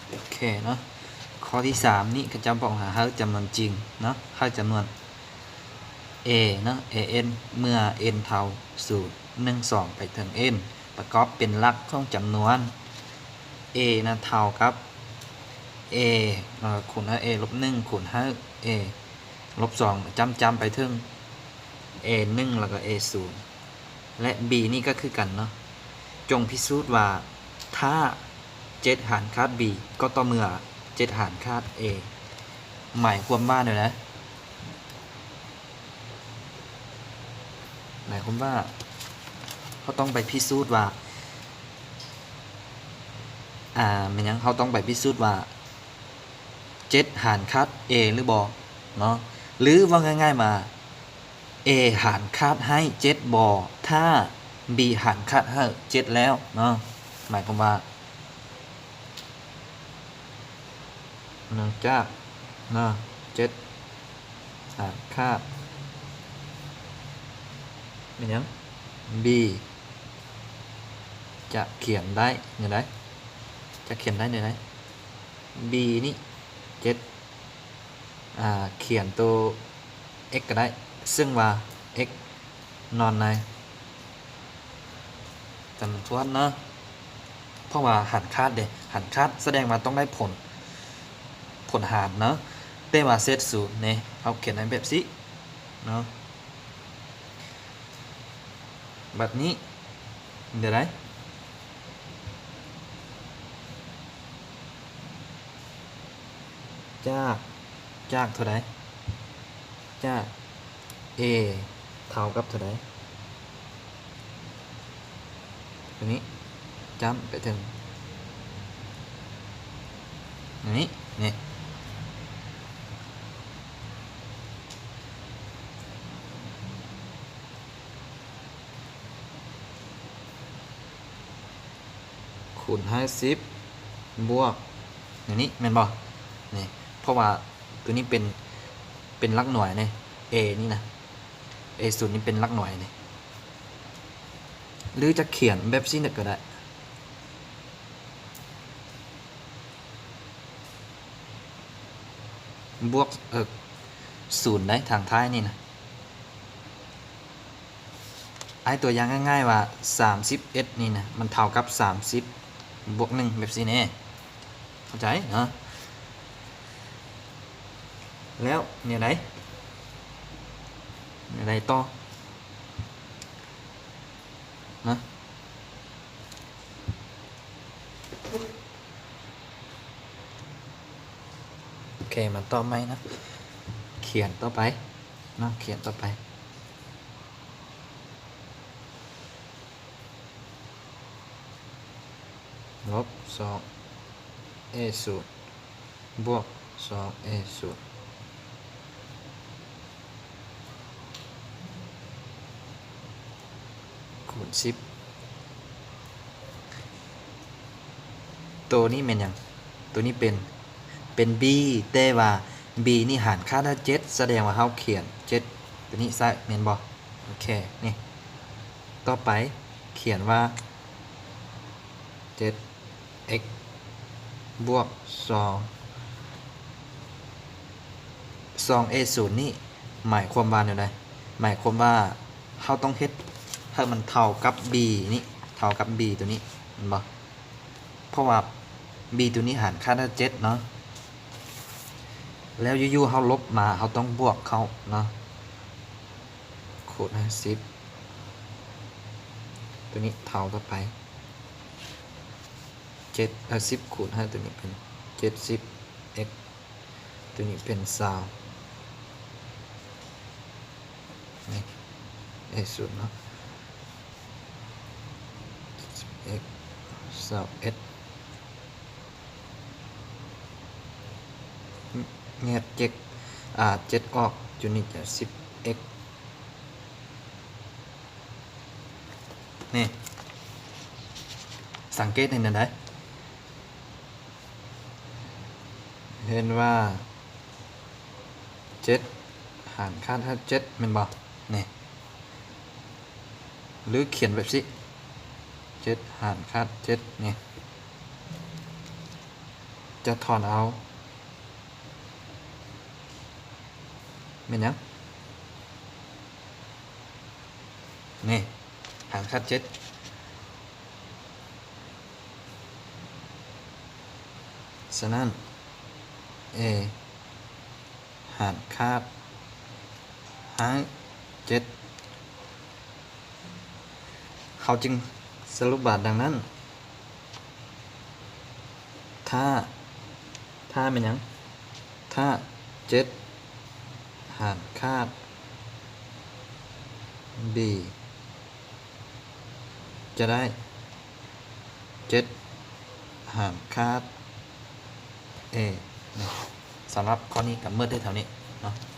ໂອເຄເນາະ ຂໍ້ທີສາມນີ້ ເຂົາເຈົ້າບອກໃຫ້ເຮົາຈຳນວນຈິງເນາະ ເຮົາຈຳນວນ A ເນາະ A n ເມື່ອ n ເທົ່າສູນ ໜຶ່ງ ສອງ ໄປເຖິງ n ປະກອບເປັນຫຼັກຂອງຈຳນວນ A ນະເທົ່າກັບ A ເອີ ຄູນໃຫ້ A ລົບໜຶ່ງ ຄູນໃຫ້ A ລົບສອງ ຈ້ຳໆ ໄປເຖິງ A ໜຶ່ງ ແລ້ວກໍ A ສູນ ແລະ B ນີ້ກໍຄືກັນເນາະ ຈົ່ງພິສູດວ່າ ຖ້າ ເຈັດ ຫານຄາດ B ກໍຕໍ່ເມື່ອ ເຈັດ ຫານຄາດ A ໝາຍຄວາມວ່າແນວໃດ? ໝາຍຄວາມວ່າ ເຮົາຕ້ອງໄປພິສູດວ່າ ອາ ແມ່ນຫຍັງ? ເຮົາຕ້ອງໄປພິສູດວ່າ ເຈັດ ຫານຄາດ A ຫຼືບໍ່ເນາະ ຫຼືເວົ້າງ່າຍໆວ່າ A ຫານຄາດໃຫ້ເຈັດບໍ່ ຖ້າ B ຫານຄາດໃຫ້ເຈັດແລ້ວເນາະ ໝາຍຄວາມວ່າ ເນື່ອງຈາກເນາະ ເຈັດ ຫານຄາດ ແມ່ນຫຍັງ? B ຈະຂຽນໄດ້ແນວໃດ? ຈະຂຽນໄດ້ແນວໃດ? B ນີ້ ເຈັດ ອາ ຂຽນໂຕ x ກໍໄດ້ ເຊິ່ງວ່າ x ນອນໃນຈຳນວນຖ້ວນເນາະ ເພາະວ່າຫານຄາດເດ້ ຫານຄາດສະແດງວ່າຕ້ອງໄດ້ຜົນ ຜົນຫານເນາະ ແຕ່ວ່າເສດສູນນີ້ ເຮົາຂຽນໃຫ້ແບບຊີ້ເນາະ ບັດນີ້ ແນວໃດ? ຈາກ ຈາກເທົ່າໃດ? ຈາກ A ເທົ່າກັບເທົ່າໃດ? ຕົວນີ້ຈ້ຳໄປເຖິງ ອັນນີ້ ນີ້ ຄູນໃຫ້ສິບ ບວກ ອັນນີ້ແມ່ນບໍ່? ນີ້ ເພາະວ່າຕົວນີ້ເປັນ ເປັນຫຼັກໜ່ວຍນີ້ A ນີ້ນະ A ສູນນີ້ເປັນຫຼັກໜ່ວຍນີ້ ຫຼືຈະຂຽນແບບຊີ້ກໍໄດ້ ບວກ ເອີ ສູນໄດ໋ ທາງທ້າຍນີ້ນະ ອ້າຍຕົວຢ່າງງ່າຍໆວ່າ ສາມສິບເອັດ ນີ້ນະ ມັນເທົ່າກັບ ສາມສິບ ບວກ ໜຶ່ງ ແບບຊີ້ແນ່ ເຂົ້າໃຈເນາະ? ແລ້ວແນວໃດ? ແນວໃດຕໍ່? ນະ ໂອເຄ ມາຕໍ່ໃໝ່ນະ ຂຽນຕໍ່ໄປເນາະ ຂຽນຕໍ່ໄປ ລົບສອງ A ສູນ ບວກສອງ A ສູນ ຄູນສິບ ໂຕນີ້ແມ່ນຫຍັງ? ໂຕນີ້ເປັນ ເປັນ B ແຕ່ວ່າ B ນີ້ຫານຄ່າໄດ້ເຈັດ ສະແດງວ່າເຮົາຂຽນເຈັດ ໂຕນີ້ໃສ່ແມ່ນບໍ່? ໂອເຄ ນີ້ ຕໍ່ໄປຂຽນວ່າ ເຈັດ x ບວກສອງ ສອງ A ສູນນີ້ໝາຍຄວາມວ່າແນວໃດ? ໝາຍຄວາມວ່າເຮົາຕ້ອງເຮັດໃຫ້ມັນເທົ່າກັບ B ນີ້ ເທົ່າກັບ B ໂຕນີ້ ແມ່ນບໍ່? ເພາະວ່າ B ໂຕນີ້ຫານຄ່າໄດ້ເຈັດເນາະ ແລ້ວຢູ່ໆເຮົາລົບມາ ເຮົາຕ້ອງບວກເຂົ້າເນາະ ຄູນໃຫ້ສິບ ໂຕນີ້ເທົ່າກັບໄປ ເຈັດ ເອີ ສິບຄູນໃຫ້ໂຕນີ້ເປັນເຈັດສິບ x ໂຕນີ້ເປັນຊາວ ນີ້ A ສູນເນາະ x ຊາວເອັດ ແຍກເຈັດ ອາ ເຈັດອອກ ຢູ່ນີ້ຈະສິບ x ນີ້ ສັງເກດເຫັນແນວໃດ? ເຫັນວ່າ ເຈັດ ຫານຄາດໃຫ້ເຈັດ ແມ່ນບໍ່? ນີ້ ຫຼືຂຽນແບບຊີ້ ເຈັດ ຫານຄາດເຈັດ ນີ້ ເ ຈະຖອນເອົາ ແມ່ນຫຍັງ? ນີ້ ຫານຂາດເຈັດ. ສະນັ້ນ A ຫານຂາດໃຫ້ເຈັດ. ເຮົາຈຶ່ງສະຫຼຸບວ່າດັ່ງນັ້ນ ຖ້າ ຖ້າແມ່ນຫຍັງ? ຖ້າເຈັດຫານຂາດ B ຈະໄດ້ເຈັດຫານຂາດ A ນະ. ສຳລັບຂໍ້ນີ້ກໍໝົດໄດ້ເທົ່ານີ້ເນາະ.